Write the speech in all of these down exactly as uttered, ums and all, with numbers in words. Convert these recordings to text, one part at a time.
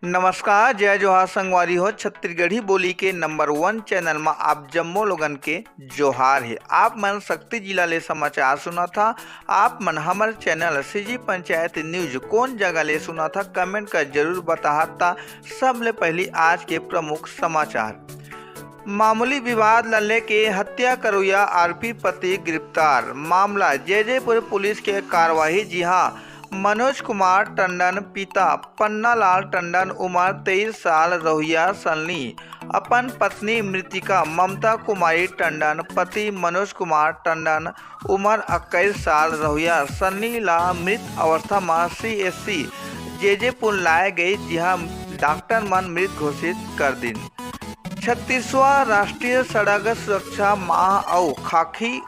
नमस्कार, जय जोहार संगवारी हो। छत्तीसगढ़ी बोली के नंबर वन चैनल म आप जम्मो लोगन के जोहार हे। आप मन शक्ति जिला ले समाचार सुनत हा। आप मन हमर चैनल सीजी पंचायत न्यूज कोन जगह ले सुनत हा, कमेंट कर जरूर बताहा। ता सबले पहली आज के प्रमुख समाचार। मामूली विवाद ल लेके हत्या करोइया आरोपी पति गिरफ्तार। मामला जैजेपुर पुलिस के कार्रवाई, जिहां मनोज कुमार टंडन पिता पन्नालाल टंडन उमर तेईस साल रहुइया सन्नी अपन पत्नी मृतिका ममता कुमारी टंडन, पति मनोज कुमार टंडन उमर इक्कीस साल रहुइया सन्नी ला मृत अवस्था म सीएससी जैजेपुर लाए गई, जिहां डॉक्टर मन मृत घोषित कर दिन। छत्तीसवां राष्ट्रीय सड़क सुरक्षा माह अउ खाकी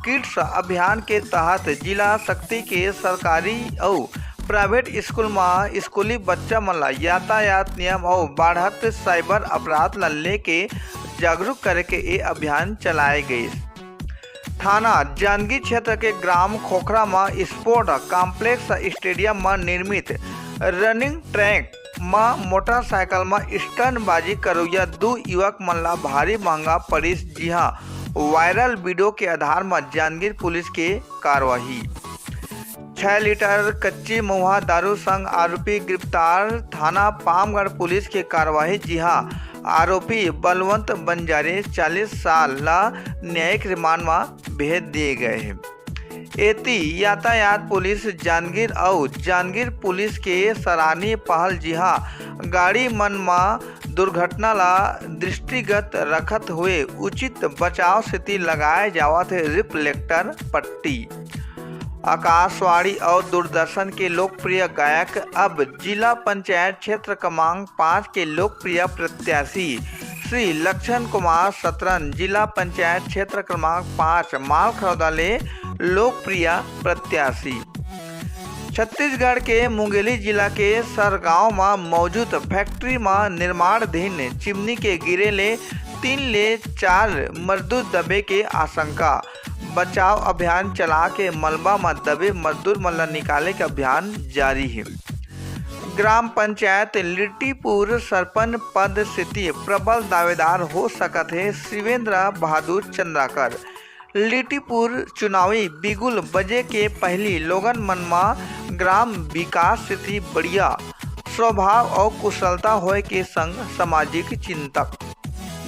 किट्स अभियान के तहत जिला शक्ति के सरकारी अउ प्राइवेट स्कूल म स्कूली बच्चा मन ला यातायात नियम अउ बढ़त साइबर अपराध ला लेके जागरूक करे के ए अभियान चलाए गइस। थाना जांजगीर क्षेत्र के ग्राम खोखरा म स्पोर्ट कॉम्प्लेक्स स्टेडियम म निर्मित रनिंग ट्रैक म मोटरसाइकिल म स्टंटबाजी करोइया दू युवक मन ला भारी महंगा पड़िस, जिहां वायरल वीडियो के आधार म जांजगीर पुलिस के कार्रवाई। छह लीटर कच्ची महुआ दारू संग आरोपी गिरफ्तार, थाना पामगढ़ पुलिस के कार्रवाई, जिहां आरोपी बलवंत बंजारे चालीस साल ला न्यायिक रिमांड म भेज दिए गए हे। एती यातायात पुलिस जांजगीर अउ जांजगीर पुलिस के सराहनीय पहल, जिहां गाड़ी मन म दुर्घटना ला दृष्टिगत रखत हुए उचित बचाव सेती लगाए जावत हे रिफ्लेक्टर पट्टी। आकाशवाणी अउ दूरदर्शन के लोकप्रिय गायक अब जिला पंचायत क्षेत्र क्रमांक पाँच के लोकप्रिय प्रत्याशी श्री लक्षण कुमार सतरन जिला पंचायत क्षेत्र क्रमांक पाँच मालखरौदा ले लोकप्रिय प्रत्याशी। छत्तीसगढ़ के मुंगेली जिला के सरगांव म मौजूद फैक्ट्री म निर्माणाधीन चिमनी के गिरे ले तीन ले चार मजदूर दबे के आशंका। बचाव अभियान चला के मलबा म दबे मजदूर मन ल निकाले के अभियान जारी हे। ग्राम पंचायत लिट्टीपुर सरपंच पद सेती प्रबल दावेदार हो सकत हे शिवेंद्र बहादुर चंद्राकर। लिट्टीपुर चुनावी बिगुल बजे के पहिली लोगन मन म ग्राम विकास सेती बढ़िया स्वभाव अउ कुशलता होए के संग सामाजिक चिंतक।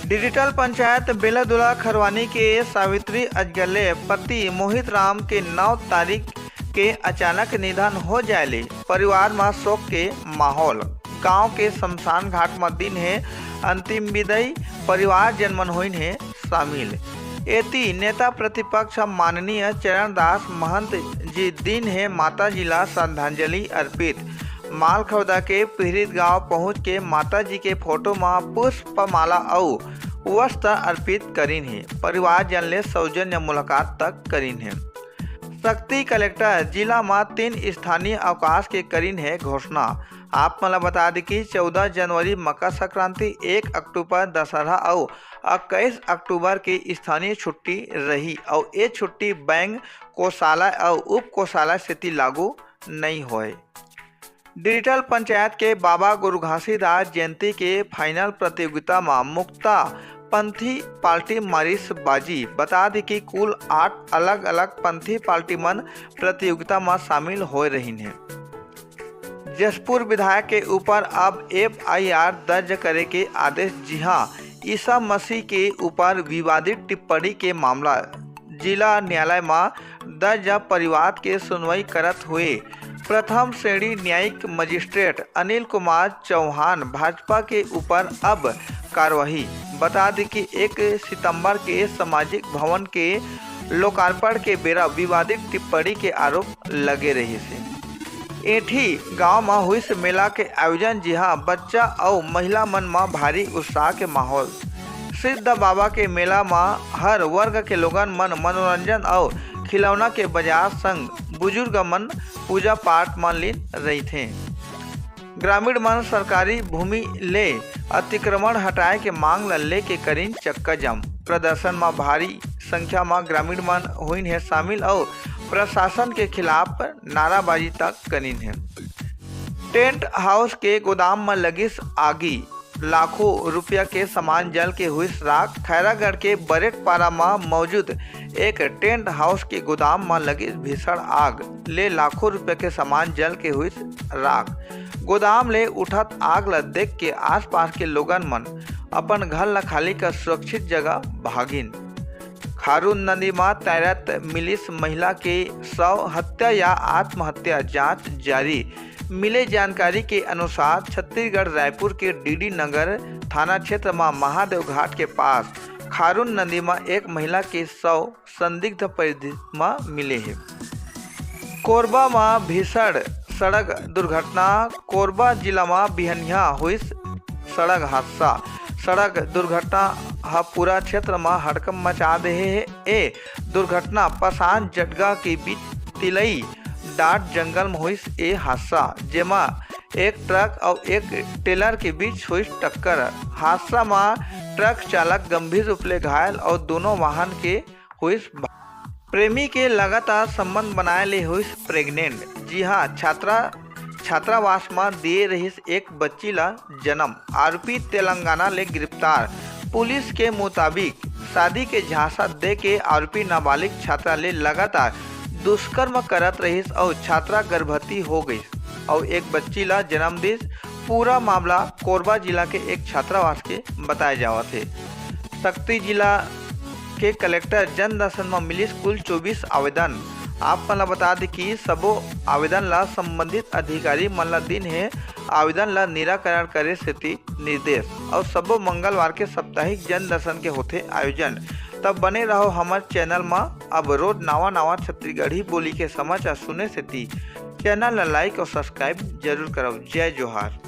डिजिटल पंचायत बेलादुला खरवानी के सावित्री अजगले पति मोहित राम के नौ तारीख के अचानक निधन हो जाए ले परिवार म शोक के माहौल। गांव के शमशान घाट म दिन हे अंतिम विदाई, परिवारजन मन होइन हे शामिल। एती नेता प्रतिपक्ष माननीय चरणदास महंत जी दिन हे माता जी ला श्रद्धांजलि अर्पित। मालखरौदा के पीड़ित गांव पहुंच के माता जी के फोटो म पुष्प माला अउ वस्त्र अर्पित करिन हे। परिवारजन ले सौजन्य मुलाकात तक करिन हे। शक्ति कलेक्टर जिला म तीन स्थानीय अवकाश के करिन हे घोषणा। आप मन ल बता दी कि चौदह जनवरी मकर संक्रांति, एक अक्टूबर दशहरा अउ इक्कीस अक्टूबर के स्थानीय छुट्टी रही अउ ए छुट्टी बैंक, कोषालय अउ उप कोषालय सेती लागू नइ होय। डिजिटल पंचायत के बाबा गुरु घासीदास जयंती के फाइनल प्रतियोगिता म मुक्ता पंथी पार्टी मारिस बाजी। बता दी कि कुल आठ अलग-अलग पंथी पार्टी मन प्रतियोगिता म शामिल होए रहिन हे। जशपुर विधायक के ऊपर अब एफआईआर दर्ज करे के आदेश। जी हां, ईसा मसीह के ऊपर विवादित टिप्पणी के मामला जिला न्यायालय म दर्ज परिवाद के सुनवाई करत हुए प्रथम श्रेणी न्यायिक मजिस्ट्रेट अनिल कुमार चौहान भाजपा के ऊपर अब कार्रवाई। बता दी कि एक सितंबर के सामाजिक भवन के लोकार्पण के बेरा विवादित टिप्पणी के आरोप लगे रहिस हे। एंठी गांव म हुइस मेला के आयोजन, जिहां बच्चा अउ महिला मन म भारी उत्साह के माहौल। सिद्ध बाबा के मेला म हर वर्ग के लोगन मन मनोरंजन अउ खिलौना के बाजार संग बुजुर्ग मन पूजा पाठ म लीन रहिथें। ग्रामीण मन सरकारी भूमि ले अतिक्रमण हटाए के मांग ल लेके करिन चक्काजाम। प्रदर्शन म भारी संख्या म ग्रामीण मन होइन हे शामिल अउ प्रशासन के खिलाफ नाराबाजी तक करिन हे। टेंट हाउस के गोदाम म लगिस आगी, लाखों रुपया के सामान जल के हुइस राख। खैरागढ़ के बरेटपारा म मौजूद एक टेंट हाउस के गोदाम म लगिस भीषण आग, ले लाखों रुपया के सामान जल के हुइस राख। गोदाम ले उठत आग ल देख के आसपास के लोगन मन अपन घर ल खाली कर सुरक्षित जगह भागिन। खारून नदी म तैरत मिलिस महिला के शव, हत्या या आत्महत्या, जांच जारी। मिले जानकारी के अनुसार, छत्तीसगढ़ रायपुर के डीडी नगर थाना क्षेत्र म महादेव घाट के पास खारून नदी म एक महिला के शव संदिग्ध परिधि म मिले हे। कोरबा म भीषण सड़क दुर्घटना। कोरबा जिला म बिहनिया होइस सड़क हादसा। सड़क दुर्घटना ह पूरा क्षेत्र म हड़कंप मचा देहे हे। ए दुर्घटना पसान जटगा के बीच तिलई डाट जंगल म होइस ए हादसा, जेमा एक ट्रक अउ एक टेलर के बीच होइस टक्कर। हादसा म ट्रक चालक गंभीर रूप ले घायल अउ दोनों वाहन के होइस भा-, प्रेमी के लगातार संबंध बनाए ले होइस प्रेग्नेंट। जी हां, छात्रा छात्रावास म दिए रहिस एक बच्ची ला जन्म। आरोपी तेलंगाना ले गिरफ्तार। पुलिस के मुताबिक, शादी के झांसा दे के आरोपी नाबालिग छात्रा ले लगातार दुष्कर्म करत रहिस अउ छात्रा गर्भवती हो गई अउ एक बच्ची ला जन्म दिस। पूरा मामला कोरबा जिला के एक छात्रावास के बताए जावत हे। सक्ती जिला के कलेक्टर जन दर्शन म मिलिस कुल चौबीस आवेदन। आप मन ल बता दे कि सबो आवेदन ला संबंधित अधिकारी मन ला दिन हे आवेदन ला निराकरण करे सेती निर्देश। अउ सबो मंगलवार के साप्ताहिक जन दर्शन के होथे आयोजन। तब बने रहो हमर चैनल म। अब रोज नवा नवा छत्तीसगढ़ी बोली के समाचार सुने सेती चैनल ला लाइक अउ सब्सक्राइब जरूर करव। जय जोहार।